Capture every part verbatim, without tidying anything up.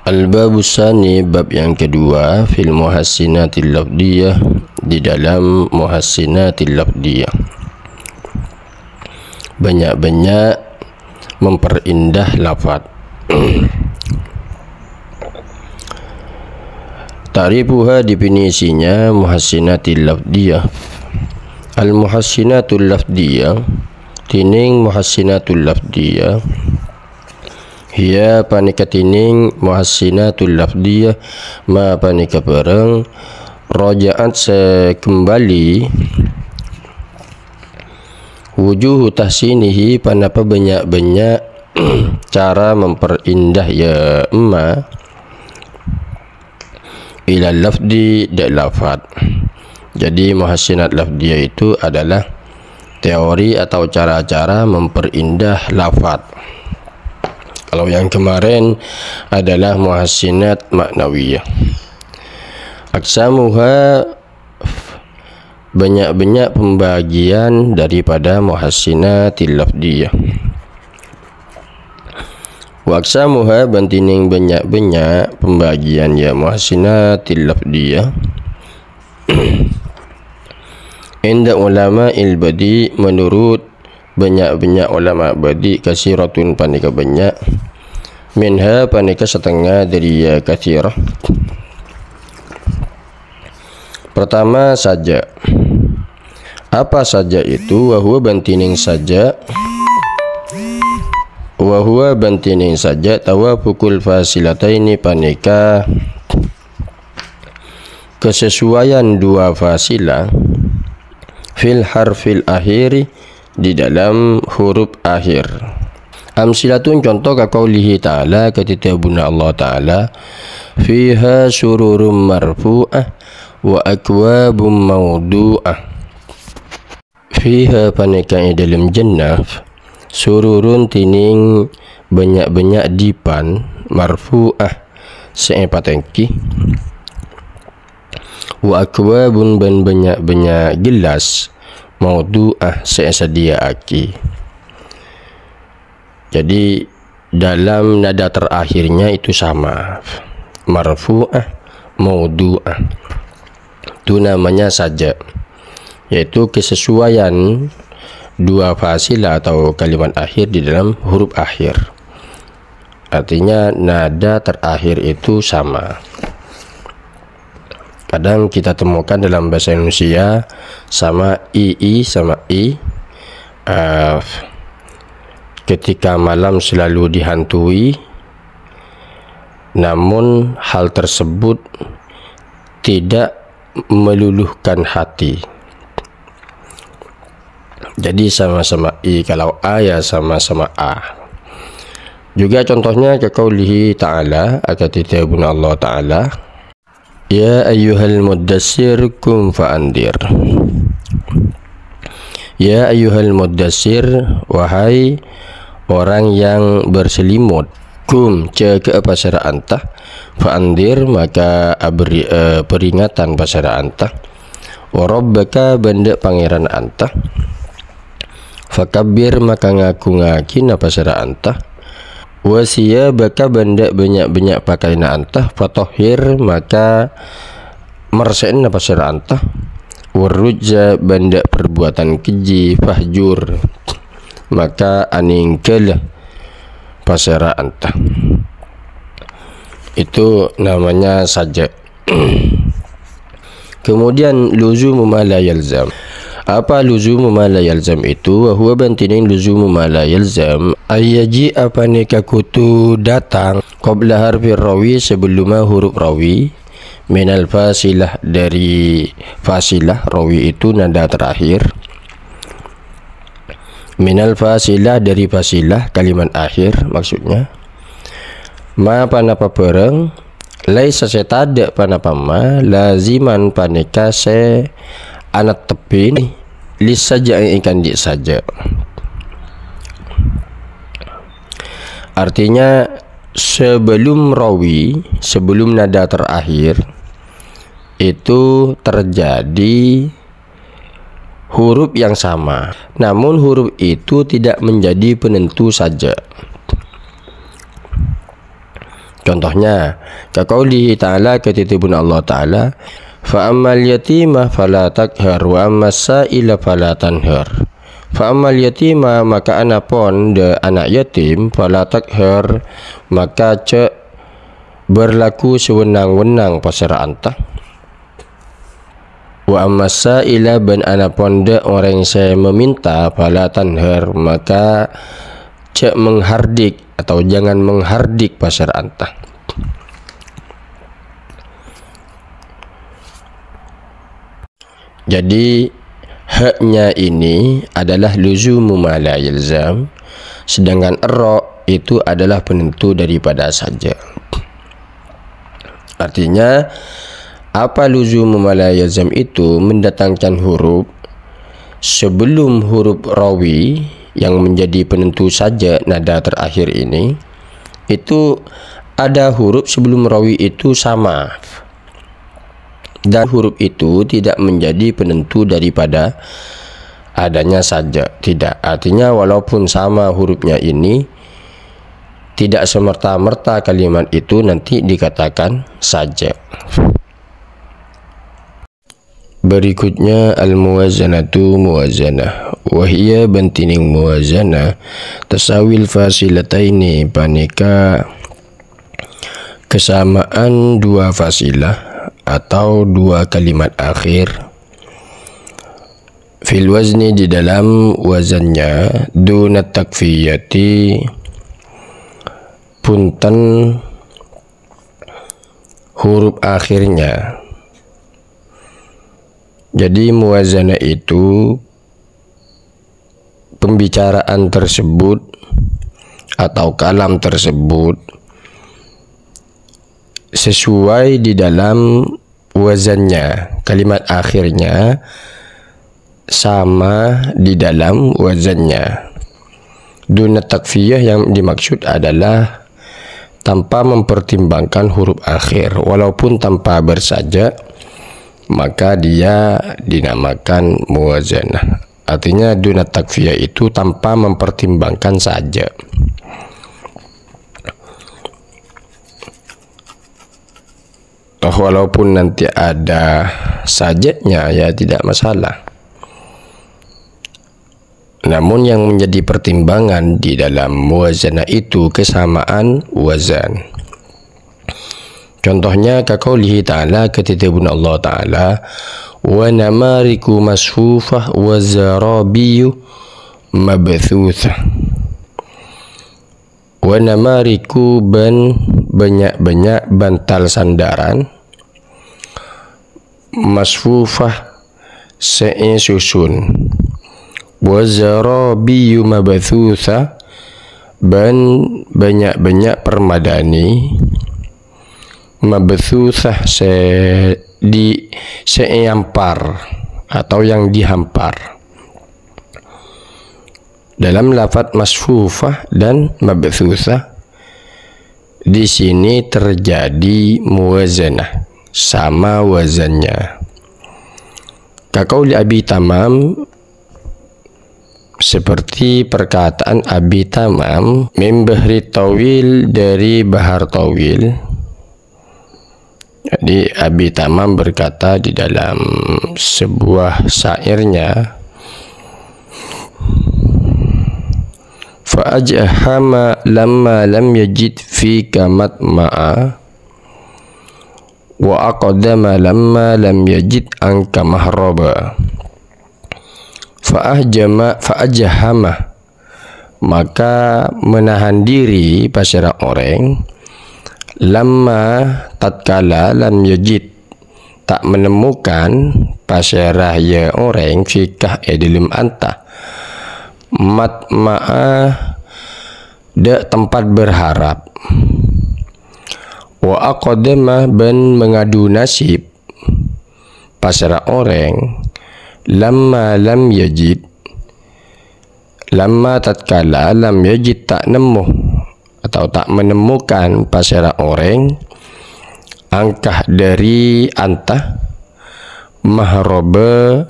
Al-babus tsani, bab yang kedua, fil muhassinatil lafdiyah, di dalam muhassinatil lafdiyah. Banyak-banyak memperindah lafaz. Ta'rifuha, definisinya muhassinatil lafdiyah. Al-muhassinatul lafdiyah, dening muhassinatul lafdiyah, hiya paneka dening muhassinatul lafdiyah, ma paneka barang, raja'at sè kembali, wujuhu tahsinihi, panapa banyak-banyak cara memperindah ya ma, ila lafdi, dek lafat. Jadi, muhassinat lafdiyah itu adalah teori atau cara-cara memperindah lafat. Kalau yang kemarin adalah muhassinat maknawiyah. Aksamuha, banyak-banyak pembagian daripada muhassinatil lafdiyah. Wa aksamuha, bantining banyak-banyak pembagian ya muhassinatil lafdiyah. Inda ulama il badi, menurut banyak-banyak ulama badi, kasiratun, paneka banyak. Minha, paneka setengah dari ya kasirah. Pertama, saja. Apa saja itu? Wa huwa, bantining saja. Wa huwa, bantining saja, tawafukul fasilataini, paneka kesesuaian dua fasilah, fil harfil akhiri, di dalam huruf akhir. Amsilatun, contoh, ka qaulihi ta'ala, kadhi dhâbuna Allah Ta'ala, "Fiha sururum marfu'ah wa akwabum maudu'ah." Fiha, paneka è dâlem jennah, sururun, dening banyak-banyak dipan, marfu'ah, sè èpatènggi, wa akwabun, bân banyak-banyak gelas, maudu'ah, sè èsadhiyâ'aghi. Jadi, dalam nada terakhirnya itu sama. Marfu'ah, maudu'ah. Itu namanya saja. Yaitu kesesuaian dua fasilah atau kalimat akhir di dalam huruf akhir. Artinya, nada terakhir itu sama. Kadang kita temukan dalam bahasa Indonesia sama i, i, sama i. Eh, ketika malam selalu dihantui, namun hal tersebut tidak meluluhkan hati. Jadi sama-sama i, kalau a ya sama-sama a. Juga contohnya ka qaulihi ta'ala, akadhi dhâbuna Allah Ta'ala, "Ya ayyuhal muddassir qum fa'andir." Ya ayyuhal muddassir, wahai orang yang berselimut, qum, jâgâ'â pasèra anta, fa'andir, maka abri-, eh, peringatan pasèra anta, wa rabbaka, bân dâ' Pangèran anta, fakabbir, maka ngagungaghina pasèra anta, wa siyabaka, bân dâ' bânnya'-bânnya' pakaianna anta, fatahhir, maka marsè'na pasèra anta, warrujza, bân dâ' perbuatan keji, fahjur, maka anèngghâlâ pasèra anta. Itu namanya saja. Kemudian, luzumu ma la yalzam. Apa luzumu ma la yalzam itu? Wa huwa, bantining luzumu ma la yalzam, ayyaji'a, panèka kodhu dâteng, qabla harfir rawi, sabellumma huruf rawi, minal fasilah, dari fasilah, rawi itu nada terakhir. Minal fasilah, dari fasilah, kalimat akhir maksudnya. Ma, panapa bhârâng, laisa, sè tadâ' panapa ma, laziman, panèka sè anettebbhi, lis saja, èkandi' saja. Artinya, sebelum rawi, sebelum nada terakhir, itu terjadi huruf yang sama, namun huruf itu tidak menjadi penentu saja. Contohnya, ka qaulihi ta'ala, ka dhâddhiyâ dhâbuna Allah Ta'ala, "Fa ammal yatima fala taqhar, wa ammas sa'ila fala tanhar." Fa ammal yatima, maka anapon dâ' ana' yatim, fala taqhar, maka jhâ' berlaku sawenang-wenang pasèra anta. Wa ammas sa'ila, bân anapon dâ' orèng sè maminta, fala tanhar, maka jhâ' menghardik atau jangan menghardik pasèra anta. Jadi, haknya ini adalah luzumu ma la yalzam, sedangkan erro' itu adalah penentu daripada saja. Artinya, apa luzumu ma la yalzam itu? Mendatangkan huruf sebelum huruf rawi yang menjadi penentu saja nada terakhir ini, itu ada huruf sebelum rawi itu sama. Dan huruf itu tidak menjadi penentu daripada adanya saja. Tidak. Artinya, walaupun sama hurufnya ini, tidak semerta-merta kalimat itu nanti dikatakan saja. Berikutnya, al-muwazanatu muwazanah. Wahiyâ, bân dhâddhi muwazanah, tasawil fasilataini, panèka kesamaan dua fasilah atau dua kalimat akhir. Fil wazni, di dalam wazannya, duna takfiyati, bhunten huruf akhirnya. Jadi, muwazanah itu pembicaraan tersebut atau kalam tersebut sesuai di dalam wazannya, kalimat akhirnya sama di dalam wazannya. Duna takfiyah yang dimaksud adalah tanpa mempertimbangkan huruf akhir, walaupun tanpa bersaja, maka dia dinamakan muwazanah. Artinya, duna takfiyah itu tanpa mempertimbangkan saja. Toh, walaupun nanti ada sajanya, ya tidak masalah. Namun, yang menjadi pertimbangan di dalam muwazanah itu kesamaan wazan. Contohnya, ka qaulihi ta'ala, ka dhâddhiyâ dhâbuna Allah Ta'ala, "Wa namariku masfufah wa zarabiyu mabtsutsah." Wa namariku, bân bânnya'-bânnya' bantal sandaran, masfufah, sè èsusun, wa zarabiyu mabtsutsah, bân bânnya'-bânnya' parmadani, mabtsutsah, sè di-, sè èampar atau yang dihampar. Dalam lafaz masfufah dan mabtsutsah, di sini terjadi muwazanah, sama wazannya. Ka qauli Abi Tamam, seperti perkataan Abi Tamam, "Min bahri tawil", dari bahar tawil. Jadi, Abi Tamam berkata di dalam sebuah syairnya, "Fa ajhama lamma lam yajid fika matma'a, wa aqdama lamma lam yajid anka mahraba." Fa ahjama, fa ajhama, maka menahan diri pasèra orèng, lamma, tatkala, lam yajid, tak menemukan, pasèra, ya, orèng, fika, è dhâlem anta, matma'a, dâ' tempat berharap, wa aqdama, bân mengadu nasib, pasèra orèng, lamma lam yajid, lamma tatkala, lam yajid, ta' nemmo atau ta' menemukan, pasèra orèng, anka, dari anta, mahraba,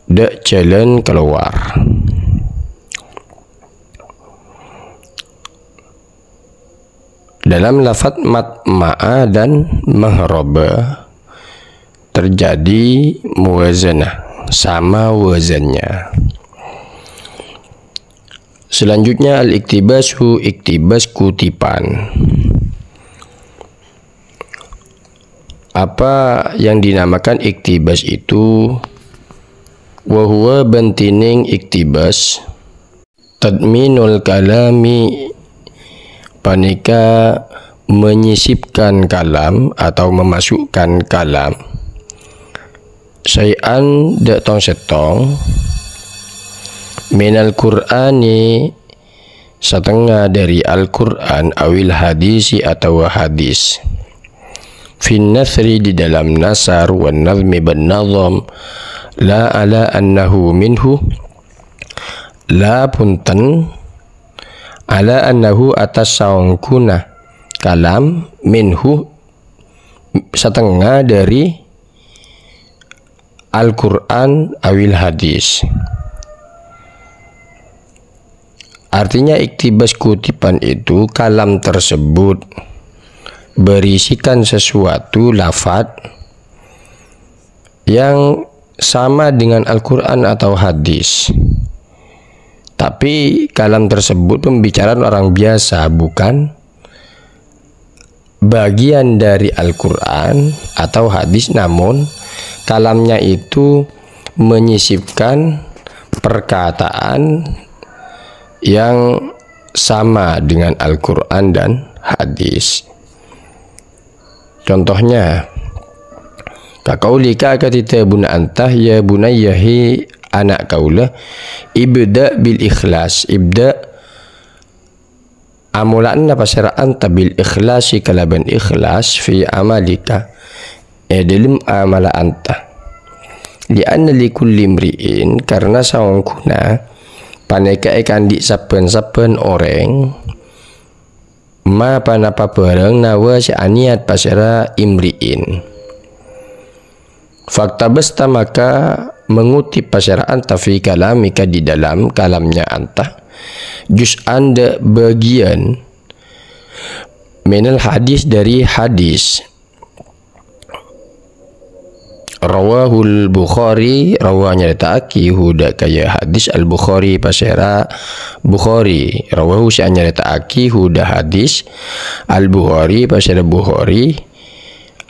dâ' jhâlân kalowar. Dalam lafaz matma'a dan maghraba terjadi muwazanah, sama wazannya. Selanjutnya, al-iktibasu, iktibas kutipan. Apa yang dinamakan iktibas itu? Wa huwa, bântènèng iktibas, tadminul kalami, panèka menyisipkan kalam atau memasukkan kalam, syai'an, dâ' tong-sèttong, minal Qur'ani, satengnga dâri Al-Qur'an, awil hadisi, atawa hadis. Fin nasri, di dalam nasar, wan nazmi, bân nazam, la ala annahu minhu, la, bhunten, ala annahu, atas saongghuna kalam, minhu, satengnga dâri Al-Qur'an awil hadis. Artinya, iktibas kutipan itu kalam tersebut berisikan sesuatu lafaz yang sama dengan Al-Qur'an atau hadis. Tapi kalam tersebut pembicaraan orang biasa, bukan bagian dari Al-Qur'an atau hadis, namun kalamnya itu menyisipkan perkataan yang sama dengan Al-Qur'an dan hadis. Contohnya, ka qaulika, akadhi dhâbuna anta, "Ya bunayya, he ana' kaulâ, ibda' bil ikhlas." Ibda', amola'ana pasèra anta, "bil ikhlasi," kalabân ikhlas, "fi amalika," è dhâlem amalla anta. "Li anna li kulli mri'in," karna saongghuna panèka èkaandi' sabbhân-sabbhân orèng, ma, ponapa bhârâng, nawa, sè aniyat pasèra imri'in. Faktabasta, maka mengutip pasèra anta, fi kalamika, di dalam kalamnya anta, juz'an, dâ' bâgiyân, minal hadis, dâri hadis. Rawahul Bukhari, rawa nyarèta'aghi, hu, dâ' kaya hadis, Al-Bukhari, pasèra Bukhari. Rawahu, sè anyarèta'aghi, hu, dâ' hadis, Al-Bukhari, pasèra Bukhari.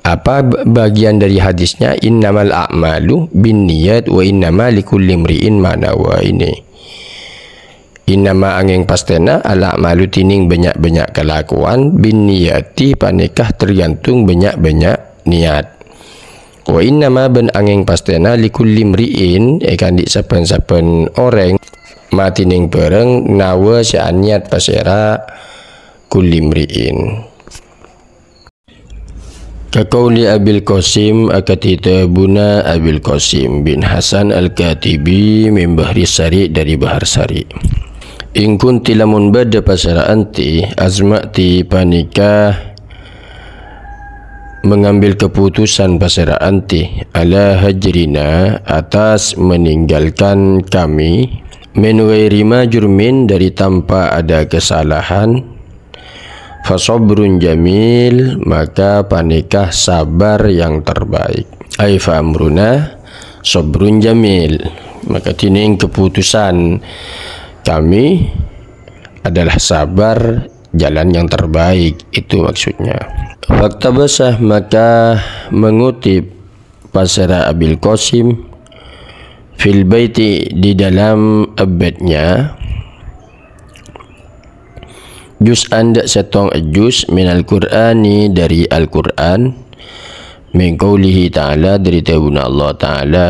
Apa b-, bagian dari hadisnya? "Innamal a'malu binniyat wa innama likulli imri'in ma nawa." Ini. Innama, angèng pastèna, al-a'malu, dhinèng bânnya'-bânnya' kalakowan, binniyati, panèka tergantung bânnya'-bânnya' niyat. Wa innama, bân angèng pastèna, likulli mri'in, èkaandi' sabbhân-sabbhân orèng, ma, dhinèng bhârâng, nawa, sè aniyat pasèra kulli mri'in. Ka qauli Abil Qasim, akadhi dhâbuna Abil Qasim bin Hasan Al-Katibi min Bahri Sari, dâri Bahar Sari. "In kunti, lamon bâdâ pasèra anti, azma'ti, panèka mengambil keputusan pasèra anti, ala hajrina, atas meninggalkan kami, min ghairi ma jurmin, dari tanpa ada kesalahan, fasabrun jamil, maka panèka sabar yang terbaik. Ai fa amruna sabrun jamil." Maka dhinèng keputusan kami adalah sabar, jalan yang terbaik, itu maksudnya. Faktabasa, maka mengutip pasèra Abil Qasim, fil baiti, di dalam abetnya, juz'an, dâ' sèttong juz, minal Qur'ani, dâri Al-Qur'an, min qaulihi ta'ala, dâri dhâbuna Allah Ta'ala,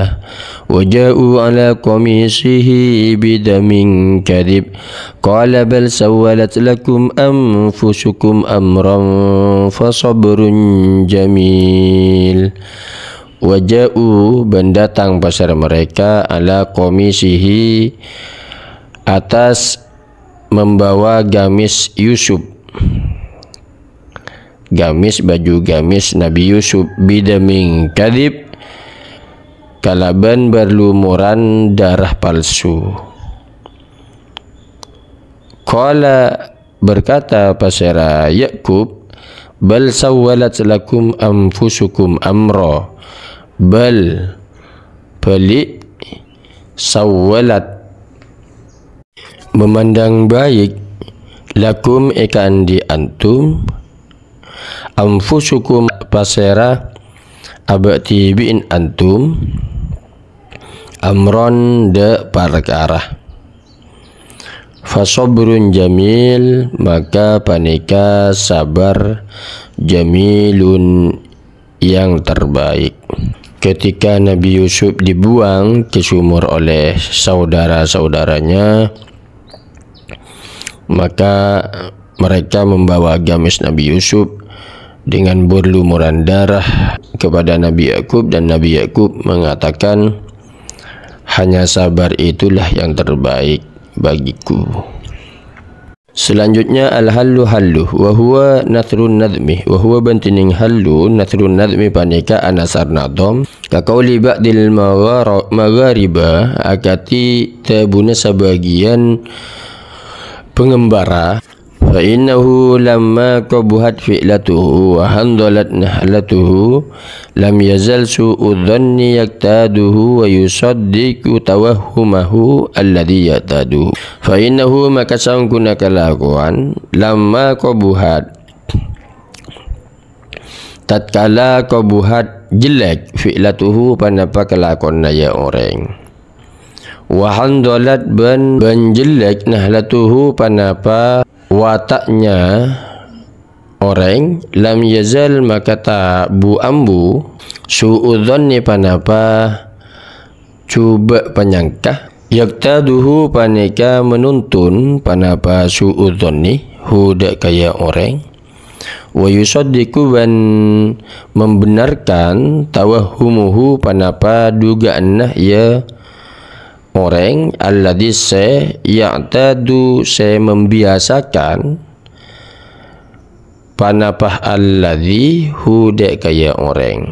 "Wa ja'u ala qamisihi bidamin kadhib, qala bal sawwalat lakum anfusukum amran fasabrun jamil." Wa ja'u, bân dâteng pasèra mereka, ala qamisihi, atas membawa gamis Yusuf. Gamis, baju gamis Nabi Yusuf, bidamin kadhib, kalabân bârlumoran darah palsu. Qala, Berkata pasèra Yakub, "Bal sawwalat lakum anfusukum amra." Bal, bâli', sawwalat, memandang baik, lakum, è kaanḍi' antum, anfusukum, pasèra, abâ' dhibi'in antum, amron, ḍâ' parkara. Fasabrun jamil, maka panèka sabar jamilun yang terbaik. Ketika Nabi Yusuf dibuang ke sumur oleh saudara-saudaranya, maka mereka membawa gamis Nabi Yusuf dengan berlumuran darah kepada Nabi Yakub, dan Nabi Yakub mengatakan, "Hanya sabar itulah yang terbaik bagiku." Selanjutnya, al-hallu hallu, wa huwa nasrun nadhmi, wa huwa bân dhinèng hallu nasrun nadhmi panèka anasar nadhom, ka qauli ba'dil maghara-, maghariba, akadhi dhâbuna sabâgiyân pangembara, "Fa innahu lamma qabuhat fi'latuhu wa handhalat nahlatuhu, lam yazal su'u dhanni yaqtaduhu wa yusaddiqu tawahhumahu alladhi yaqtaduhu." Fa innahu, maka sangghuna kalakowan, lamma qabuhat, tatkala qabuhat jelek, fi'latuhu, panapa kalakowanna ya orèng. Wa handhalat bân, bân jelek, nahlatuhu, panapa wata'na orèng, lam yazal, maka ta' bu-ambu, su'u dhanni, panapa jhubâ' panyangka, yaqtaduhu, panèka manuntun, panapa su'u dhanni, hu ḍâ' kaya orèng, wa yusaddiqu, bân membenarkan, tawahhumuhu, panapa dugaanna ya orèng, alladzi, sè, ya'tadu, sè membiasakan, panapa alladzi, hu ḍâ' kaya orèng.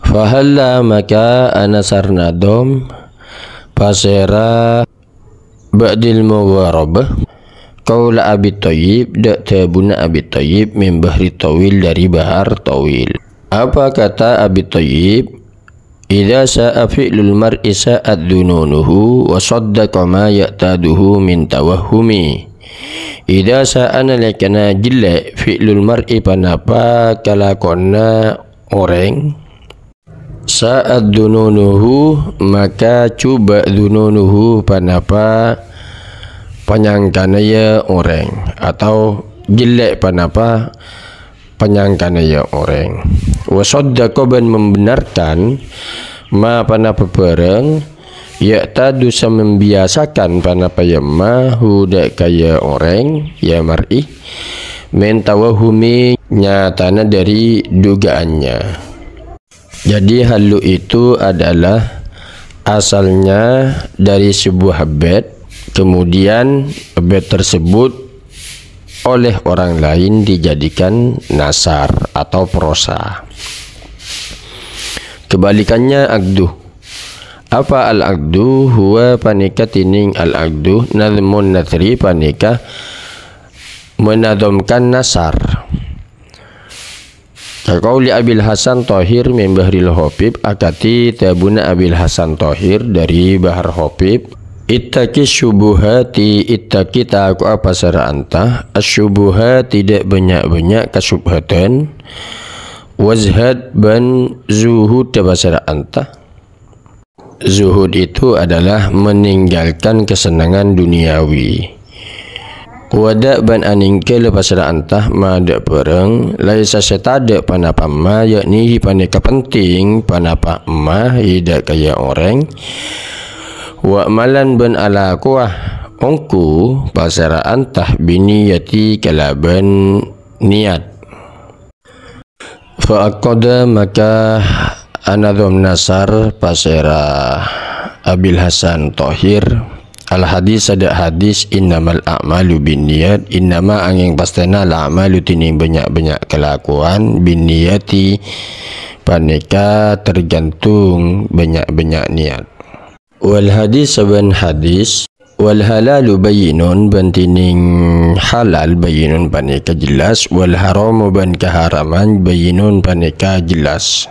Fahalla, maka anasar nadhom, pasèra ba'dil mugharabah, qaula Abi Thayyib, ḍâ' dhâbuna Abi Thayyib, min bahri thawil, ḍâri bahar thawil. Apa kata Abi Thayyib? "Idza sa'a fi'lul mar'i sa'at dzununuhu wa saddaqa ma ya'taduhu min tawahhumi." Idza sa'a, nalèkana jelek, fi'lul mar'i, panapa kalakowanna orèng, sa'at dzununuhu, maka jhubâ' dzununuhu, panapa panyangkana ya orèng, atau jelek panapa panyangkana ya orèng. Wa saddaqa, bân membenarkan, ma, panapa bhârâng, ya'tadu, sè membiasakan, panapa ya ma, hu ḍâ' kaya orèng, ya mar'i, min tawahhumi, nyatana ḍâri dugaanna. Jadi, hallu itu adalah asalnya dari sebuah bait, kemudian bait tersebut oleh orang lain dijadikan nasar atau prosa. Kebalikannya aqdu. Apa al-aqdu? Huwa, panèka dhinèng al-aqdu, nadhmun natsri, panèka menadhomkan nasar. Ka qauli Abil Hasan Thohir min Bahril Habib, akadhi dhâbuna Abil Hasan Thohir ḍâri Bahar Habib, "Ittaqi syubuhati, ittaqi, tako'a pasèra anta, asyubuhati, ḍâ' bânnya'-bânnya' kasubhatan, wazhad, bân zuhud pasèra anta." Zuhud itu adalah meninggalkan kesenangan duniawi. Wada' bân anèngghâl pasèra anta ma ḍâ' bhârâng, laisa, sè taḍâ' panapa ma, yakni panèka penting panapa ma è ḍâ' kaya orèng. Wa'malan bân alakowa ongghu pasèra anta biniyati kalabân niyat. Fa aqada, maka anadhom nasar pasèra Abil Hasan Thohir, al hadis, saḍâ' hadis, "Innamal a'malu binniyat," innama, angèng pastèna, "al a'malu," dhinèng bânnya'-bânnya' kalakowan, "binniyati," panèka tergantung bânnya'-bânnya' niyat. Wal hadis, sabân hadis, Wal halalu bayyinun, bân dhinèng halal, bayyinun panèka jelas, wal haramu bân kaharaman bayyinun panèka jelas.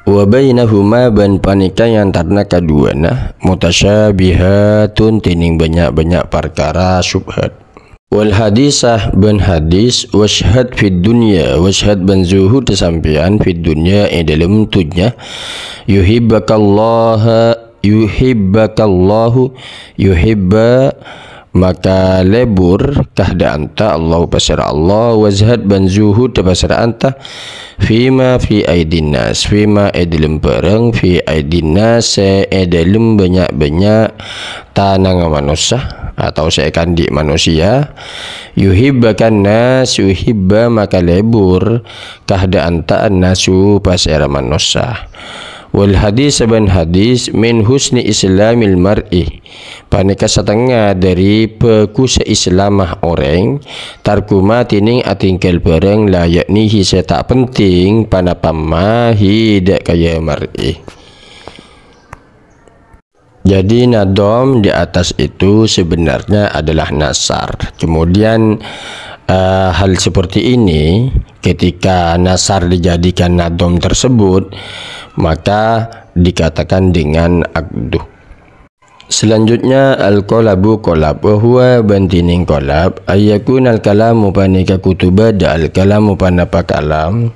Wa bainahuma, bân panèka è antarana kaduwâna, mutasyabihatun, dhinèng bânnya'-bânnya' parkara syubhat. Wal hadisa, bân hadis, wasyhad fid dunya, wasyhad bân zuhud sampèyan fid dunya, è dhâlem dhunnya, yuhibbakallahu, yuhibbakallahu, yuhibba, maka lebur kahdâ' anta, Allahu pasèra Allah, wazhad bân zuhud pasèra anta, fima fi aidin nas, fima è dhâlem bhârâng, fi aidin nas, sè è dhâlem bânnya'-bânnya' tanangnga manossa, atau sè èkandi' manusia, yuhibbakan nas, yuhibba maka lebur kahdâ' anta an-nasu pasèra manossa. Wal hadis bân hadis min husni islamil mar'i, panèka satengnga dhâri bhâghussa Islamma orèng, tarkuma dhinèng atèngghâl bhârâng la ya'nihi sè ta' penting panapa mahi dâ' ka ya mar'i. Jadi, nadham di atas itu sebenarnya adalah nasar. Kemudian, eh, hal seperti ini, ketika nasar dijadikan nadham tersebut, maka dikatakan dengan aqdu. Selanjutnya, al-qalabu qalab. Wa huwa bân dhinèng qalab, ayyakunal kalamu panèka kodhu bâdâ al-kalamu panapa kalam,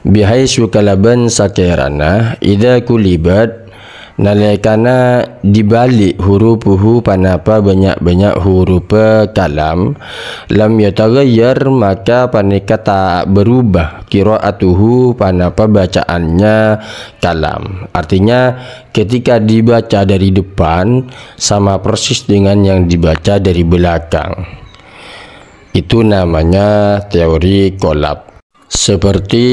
bihaitsu kalabân sakèrana, idza qulibat, nalèkana dibâli' hurufuhu panapa bânnya'-bânnya' hurup kalam, lam yataghayyar, maka panèka ta' berubah, qira'atuhu, panapa bacaannya kalam. Artinya, ketika dibaca dari depan, sama persis dengan yang dibaca dari belakang. Itu namanya teori qalab. Seperti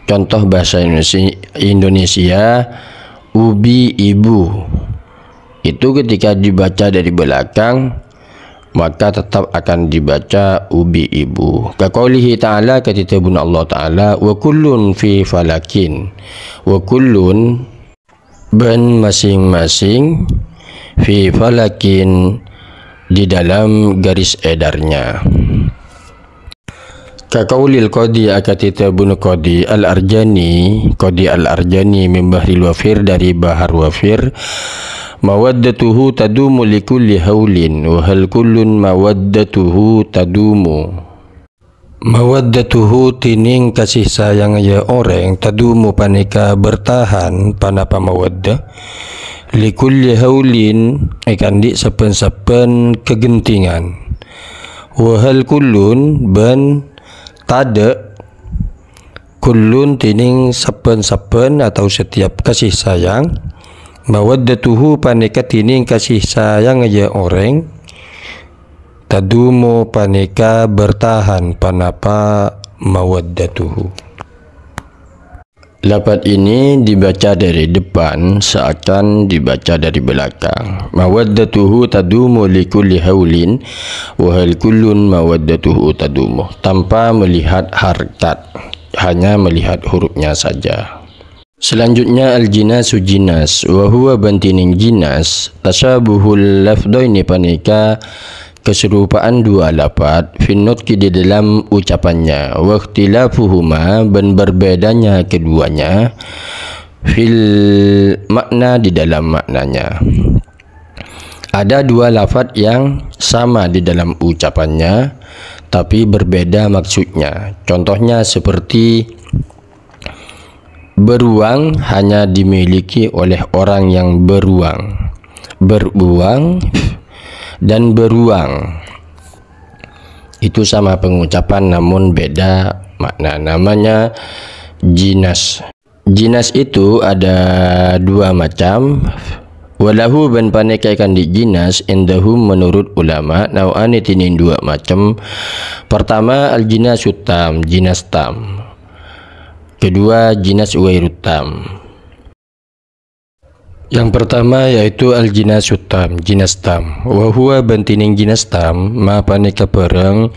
contoh bahasa Indonesia, Indonesia, ubi ibu. Itu ketika dibaca dari belakang, maka tetap akan dibaca ubi ibu. Ka qaulihi ta'ala, kadhi dhâbuna Allah Ta'ala, "Wa kullun fi falakin." Wa kullun, bân masing-masing, fi falakin, di dalam garis edarnya. Ka qaulil qadhi, akadhi dhâbuna Qadhi Al-Arjani, Qadhi Al-Arjani min Bahril Wafir, dari Bahar Wafir, "Mawaddatuhu tadumu li kulli haulin, wa hal kullun mawaddatuhu tadumu?" Mawaddatuhu, dhinèng kasih sayang ya orèng, tadumu panèka bertahan, panapa mawaddah, li kulli haulin, èkandi' sabbhân-sabbhân kagentingan. Wa hal kullun, bân tadâ' kullun, dhinèng sabbhân-sabbhân atau setiap kasih sayang, mawaddatuhu, panèka dhinèng kasih sayang ya orèng, tadumu, panèka bertahan, panapa mawaddatuhu. Lafaz ini dibaca dari depan seakan dibaca dari belakang. Mawaddatuhu tadumu li kulli haulin, wa hal kullun mawaddatuhu tadumu. Tanpa melihat harkat, hanya melihat hurufnya saja. Selanjutnya, al-jinasu jinas. Wa huwa, bân dhinèng jinas, tasyabuhul lafdhaini, panèka kaserupaan dua lafaz, fin nutqi, di dalam ucapannya, wa ikhtilafuhuma, bân berbedanya keduanya, fil makna, di dalam maknanya. Ada dua lafaz yang sama di dalam ucapannya, tapi berbeda maksudnya. Contohnya seperti beruang hanya dimiliki oleh orang yang beruang. Beruang dan beruang itu sama pengucapan namun beda makna. Namanya jinas. Jinas itu ada dua macam. Walahu, bân panèka èkandi' jinas, indahum, menurut ulama, nau'ani, dhinèng dua macam. Pertama, al-jinasut tam, jinas tam. Kedua, jinas ghairut tam. Yang pertama yaitu al-jinasut tam, jinas tam. Wa huwa, bân dhinèng jinas tam, ma, panèka bhârâng,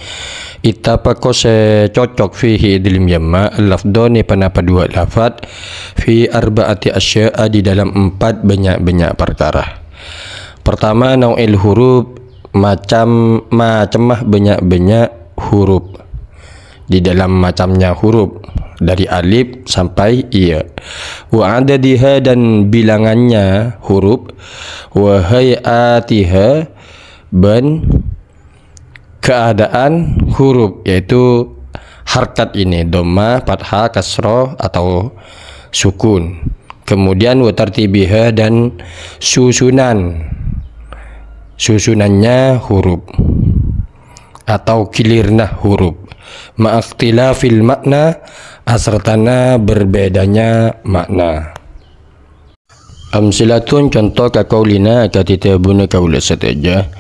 ittafaqa, sè cocok, fihi, è dhâlem yamma, al-lafdhani, panapa dua lafaz, fi arba'ati asya'a, di dalam empat bânnya'-bânnya' parkara. Pertama, nau'il huruf, macam, macemma bânnya'-bânnya' huruf. Di dalam macamnya huruf, dari alif sampai iya. Wa adadiha, dan bilangannya huruf. Wa hay'atiha, bân keadaan huruf, yaitu harkat ini, dhammah, fathah, kasroh, atau sukun. Kemudian wa tartibiha, dan susunan, susunannya huruf atau gilirna huruf. Ma'akhtilafil makna, asertana berbedanya makna. Amsilatun, conto ka qaulina, akadhi dhâbuna kaulâ sadhâjâ.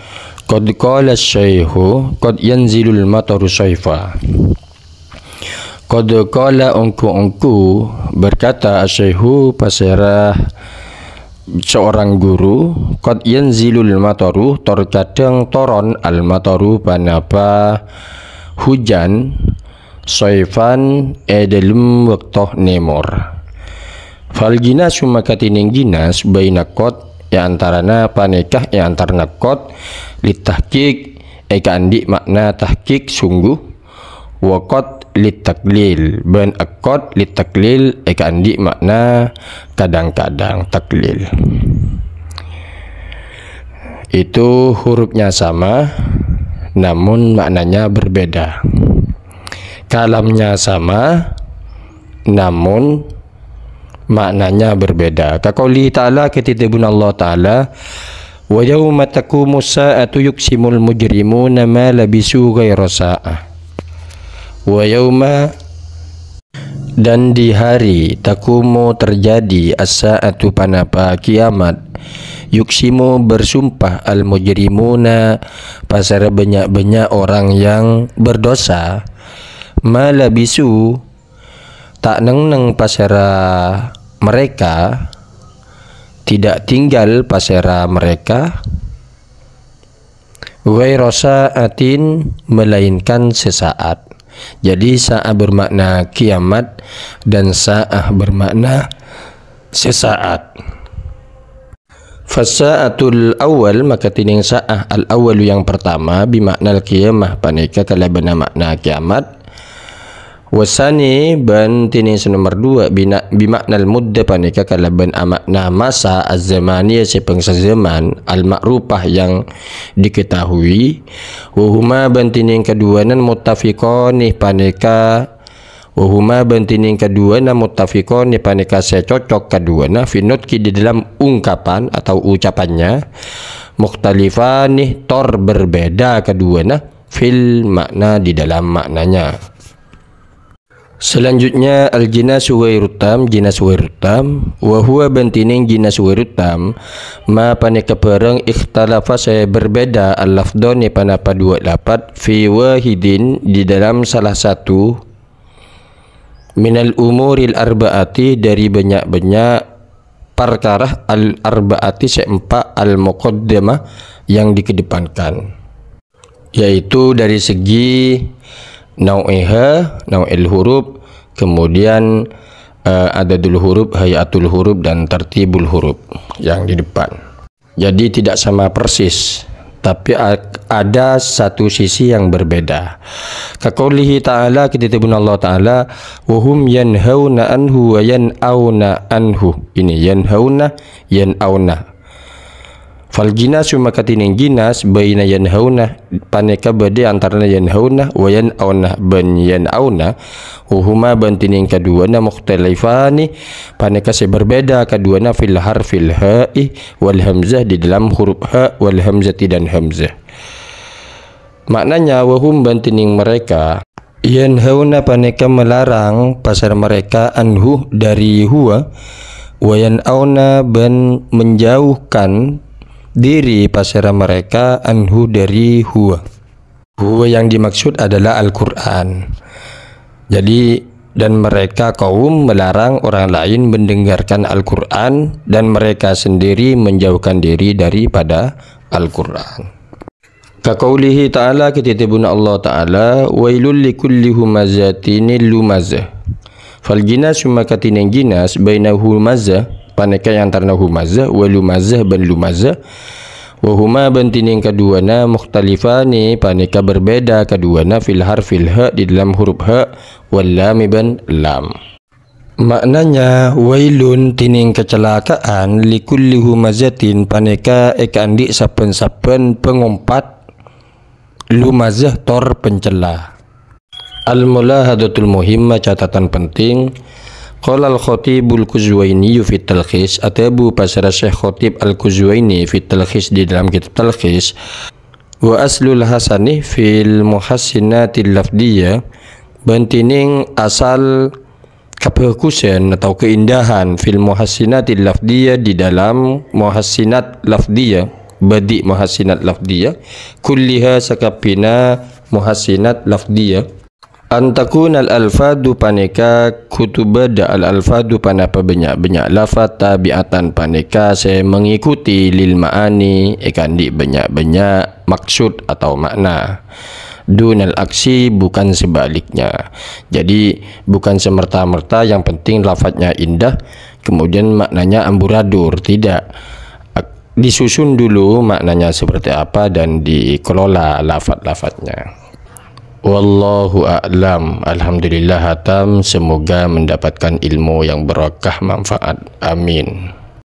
Qad qala syaikhu, qad yanzilul mataru shaifa. Qad qala, ongghu-ongghu berkata asy-syaikhu, pasèra seorang guru, qad yanzilul mataru, tor kadhâng toron al-mataru, panapa hujan, shaifan, è dhâlem bâkto nèmor. Fal jinasu, maka dhinèng jinas, baina qad, è antarana panèka, è antarana qad, litahqiq, èkaandi' ma'na tahqiq sungguh, wa qad litaklil, bân qad litaklil, èkaandi' ma'na kadhâng-kadhâng taklil. Itu hurufnya sama, namun maknanya berbeda. Kalamnya sama, namun maknanya berbeda. Ka qaulihi ta'ala, akadhi dhâbuna Allah Ta'ala, "Wa yauma taqumus sa'atu yuqsimul mujrimuna ma labisu ghaira sa'ah." Wa yauma, dan di hari, taqumu, terjadi, as-sa'atu, panapa kiamat, yuqsimu, bersumpah, al-mujrimuna, pasèra bânnya'-bânnya' orang yang berdosa, ma labisu, ta' neng-neng pasèra mereka, tidak tinggal pasèra mereka, ghaira sa'atin, melainkan sesaat. Jadi, sa'ah bermakna kiamat dan sa'ah bermakna sesaat. Fasa'atul awwal, maka dhinèng sa'ah al-awwalu yang pertama, bima'nal qiyamah, panèka kalabân makna kiamat. Wasani, bân dhinèng sè nomer duwâ', bina-, bima'nal mudda, panèka kalabân amakna masa az-zamaniyah sè bângsa zaman, al-ma'rufah yang diketahui. Wa huma, bân dhinèng kaduwâna muttafiqani, panèka Wa huma, bân dhinèng kaduwâna muttafiqani, panèka sè cocok kaduwâna, fi nutqi, di dalam ungkapan atau ucapannya, mukhtalifani, tor berbeda kaduwâna, fil makna, di dalam maknanya. Selanjutnya, al-jinasu ghairu tam, jinas ghairu tam, wa huwa, bân dhinèng jinas ghairu tam, ma, panèka bhârâng, ikhtalafa, sè berbeda, al-lafdhani, panapa duwâ' lafad, fi wahidin, di dalam salah satu, minal umuril arba'ati, dari bânnya'-bânnya' parkara al-arba'ati sè empa' al-muqaddamah yang dikedepankan, yaitu dari segi nau'iha, nau'il huruf, kemudian, eh, adadul huruf, hayatul huruf, dan tartibul huruf yang di depan. Jadi tidak sama persis, tapi a-, ada satu sisi yang berbeda. Ka qaulihi ta'ala, akadhi dhâbuna Allah Ta'ala, "Wa hum yanhauna anhu wa yan'auna anhu." Ini yanhauna, yan'auna. Fal jinasu, maka dhinèng jinas, baina yanhauna, panèka bâdâ antarana yanhauna wa yan'auna, bân yan'auna, wa huma, bân dhinèng kaduwâna, mukhtalifani, panèka sè berbeda kaduwâna, fil harfil ha'i wal hamzah, di dalam huruf ha wal hamzati dan hamzah. Maknanya, wa hum, bân dhinèng mereka, yanhauna, panèka melarang pasèra mereka, anhu, dari huwa, wa yan'auna, bân menjauhkan diri pasèra mereka, anhu, dari huwa. Huwa yang dimaksud adalah Al-Quran. Jadi, dan mereka kaum melarang orang lain mendengarkan Al-Quran, dan mereka sendiri menjauhkan diri daripada Al-Quran. Ka qaulihi ta'ala, akadhi dhâbuna Allah Ta'ala, "Wailul likulli humazatin lumazah." Fal jinasu, maka dhinèng jinas, baina humazah, panèka è antarana humazah, wa lumazah, bân lumazah, Wa huma bân dhinèng kaduwâna mukhtalifani panèka berbeda kaduwâna fil harfil ha di dalam huruf ha wal lami bân lam. Ma'nanya, wailun dhinèng kacelakaan likulli humazatin panèka èkaandi' sabbhân-sabbhân pangompat lumazah tor pencella. Al-mulahadhatul muhimmah, catatan penting. Qala al-Khatibul Quzwaini fi talkhis, adhâbu pasèra Syekh Khatib Al-Quzwaini fi talkhis di dalam kitab talkhis, wa aslul hasani fil muhassinatil lafdiyah, bân dhinèng asal kabhâghusân atau keindahan fil muhassinatil lafdiyah di dalam muhassinat lafdiyah, bâdi' muhassinat lafdiyah, kulliha sakabbhiyânna muhassinat lafdiyah. Antakunal alfadhu panèka kudu bâdâ al-alfadhu panapa bânnya'-bânnya' lafat tabi'atan panèka sè mangikuti lil ma'ani èkaandi' bânnya'-bânnya' maksud atau makna. Dunal aksi, bukan sebaliknya. Jadi, bukan semerta-merta yang penting lafadznya indah, kemudian maknanya amburadul, tidak. Ak-, disusun dulu maknanya seperti apa dan dikelola lafat-lafadznya. Wallahu a'lam. Alhamdulillah hatam. Semoga mendapatkan ilmu yang berkah manfaat. Amin.